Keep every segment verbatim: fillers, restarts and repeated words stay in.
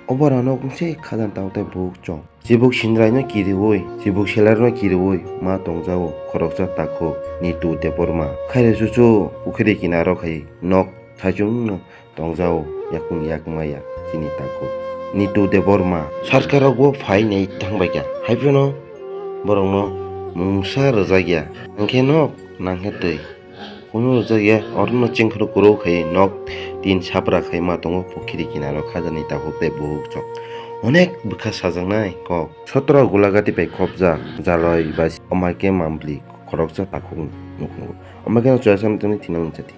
O borok no kungse khajani tabuk tei buhuk chwng. Chibuk sindrai no kiriwi, chibuk selar no kiriwi ma tongjao khoroksa takhuk Nitu Debbarma. Khaire chuchu pukhiri kinaro khai nok thaichung no tongjao yakung yak maya chini takhuk Nitu Debbarma. Sarkar rok bo phai nei thangbai kha. Hai phano borok no mungsa rwjak ya. Hwnkhe nok nangkhe twi. Kunu rwjak ya, oro no chengkhoro kuro khai nok tin sapra khai ma tongo pukhiri kinaro khajani takhuk tei buhuk chwng. Onek bwkha sajaknai kok. Sotro Gulagati bai khopjak, Jaloi bai Omake Mambli khoroksa takhuk nukhungo. Omake no choya sam tongni thina unchati.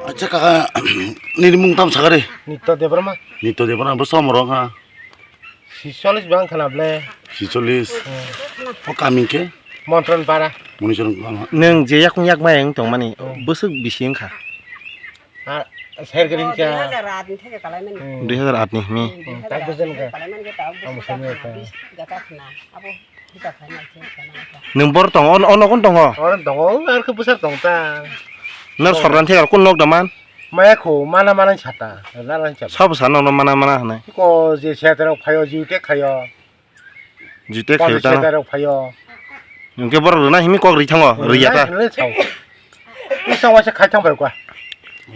Acha kaka, nini mung tam sakari? Nitya Debbarma. Nitya Debbarma, bo somorok ha? Sicholis bang khana ble. Sicholis. Hmm. O kami ke? Montron para. Munishoron para. Nwng je yakung yak mayang tongmani, hmm, bwswk bisi wngkha? Ah, ser gari kya? Dui hajar aat ni theke kalai mani. Hmm. Dui hajar aat ni himi. Hmm, dui hajar aat ni theke kalai mani, khe tabuk bwswk jakha na, bis jakha na. Abo hika khaina khe kana kha. Nwng bor tongo, ono, ono kon tongo? Ono tongo, ar khe bwswk tong ta. Nor sordan theke kon nok daman? Maya kho, mana mana sata, rwna rwna sata. Sabo sa nokno mana mana hwnwi. Ko je siyata rok phaio, jiu tek khaio. Jiu tek khaio ta. Siyata rok phaio. Hwnkhe borok rwna himi kok ri thango, rwya ta. Rwna hwnwi sao. Isa waisa khai thang bai kwa.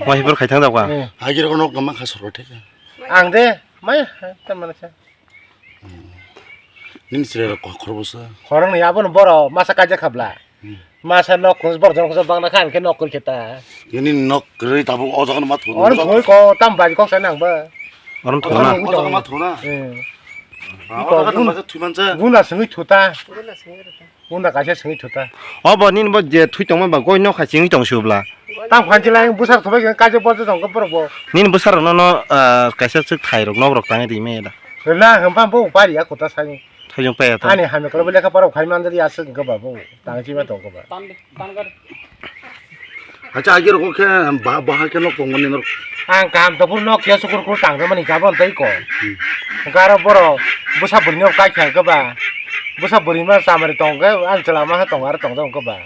Wahibor khai thang da kwa. Hmm. Hagi rok nok ma kha sorok theka. Ang de, mai, ta mana sa. Nini chwrai rok kok khoroksa. Khoroknwi abono borok masa kaijak kha bla. Hmm. Masa nok khunju borok jora khunju bangna kha, hwnkhe nok kwrwi khe ta. Nini nok kwrwi tabuk o jaga no ma thung. Oro thoi ko tam bai kok sa nang ba. Oro thung na. O jaga ma thung na. Hmm. Ah, o jaga no ma thwi man cha. Guna sengwi thu ta. Guna kaisa sengwi thu ta. O bo nini bo je thwi tongma ba goi nok hai sengwi tong su bla. Tam khan chilai bwsar thobai khe kaijak bo tong khe borok bo. Nini bwsarok no no, ah, kaisa swk thai rok nok rok tangwi ri me da. Rwna hwnba bo pari ya kota sani. Thajong paya ta. Ani hamya kwlaibo lekha pora khai manjak ya swk wngkha ba bo. Tang chima tong kha ba. Acha agi rok khe ba, ba hai khe nok tong mani nok. Ang kaham to phuru nok ya sukur kur tang mani ka bon tai ko. Hmm. Garo boro bwsa bwrwi nok kai kha kha ba. Bwsa bwrwi ma chamari tong khe ang chwla ma ha tong ar tong jong kha ba.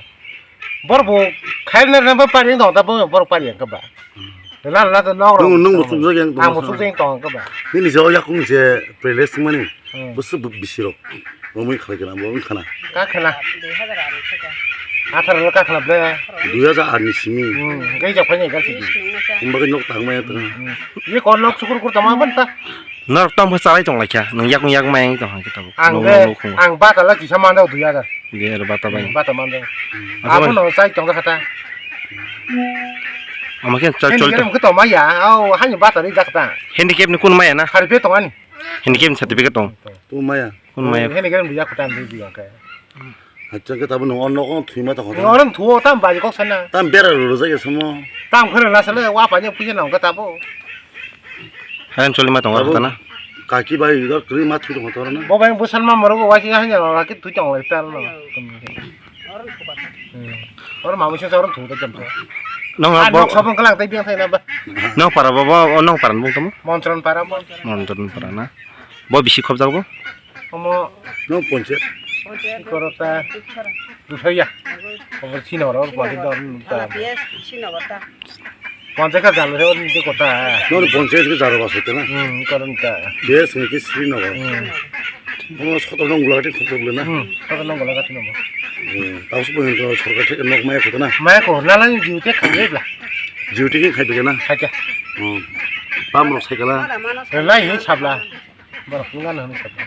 Borok bo khairoknai rwna ba pari wng tong ta, bo borok pari wng kha ba. Rwna rwna to nok rok. Nwng, nwng bo chukjak yang tong. Ang bo chukjak yang tong kha ba. Nini je o yakung je playlist mani. Hmm. Bo se bisi rok. Bo mui khlai kana, bo wng khana. Ka khana. Atharo ka khana ble. Dui hajar aat ni simi. Hmm, gai jak phai nai gal sidi. Himba ke nok tang maya tong. Hmm. Ye kon nok chukur kur tama ban ta. Norok tamo khe chalai tong lai kha, nwng yakung yakung mayang tong kha khe tabuk. Ang nwng, de, nwng, nwng, nwng. Ang bata la kisa mandao dui hajar. Dui hajar bata bai. Hmm, bata mandao. Abo no chai tong kha ta. Ama khe chal chal. Handicap khe tong maya, o hani bata ri jak ta. Handicap ni kun maya na? Harpe tong ani. Handicap ni certificate tong. Tu maya. Kun maya. Handicap ni yak ta ni di yang khe. Acha khe tabuk nwng o nok thwima tong kha. Nwng oro thuo tam bai kok sana. Tam bera rwjak ya samo. Tam khana na sale wa pa nya puja nang kha tabuk. Hayan choli ma tong kha na. Kaki bai dor kri ma thu tong kha na. Bo bai busan ma moro wa si hanya ra ki thu tong lai tal no. Oro ma musa oro thu ta jam. Nong ha bo sabong kalang tai biang thai na ba. Nong para bo bo nong para bung tamo. Montron para bo. Montron para na. Bo bisi khobjak bo. Omo. No ponche. Korota. Duthaya. Obo sino ro pati dor ta. Ponche ka jalo se odi kota. No ponche ke jaro bas hote na. Hmm, koron ta. Yes, ni ke sino ro. Hmm. Omo sotor nong gula kati khobjak le na. Hmm, sotor nong gula kati nong. Hmm, tau se pon ko sorkar theke nok maya khota na. Maya ko na lang jiu te khange bla. Jiu te ke khai bege na. Khaja. Hmm. Pam rok sai kala. Lai hin sabla. Borok wngkha na hinwi sakha.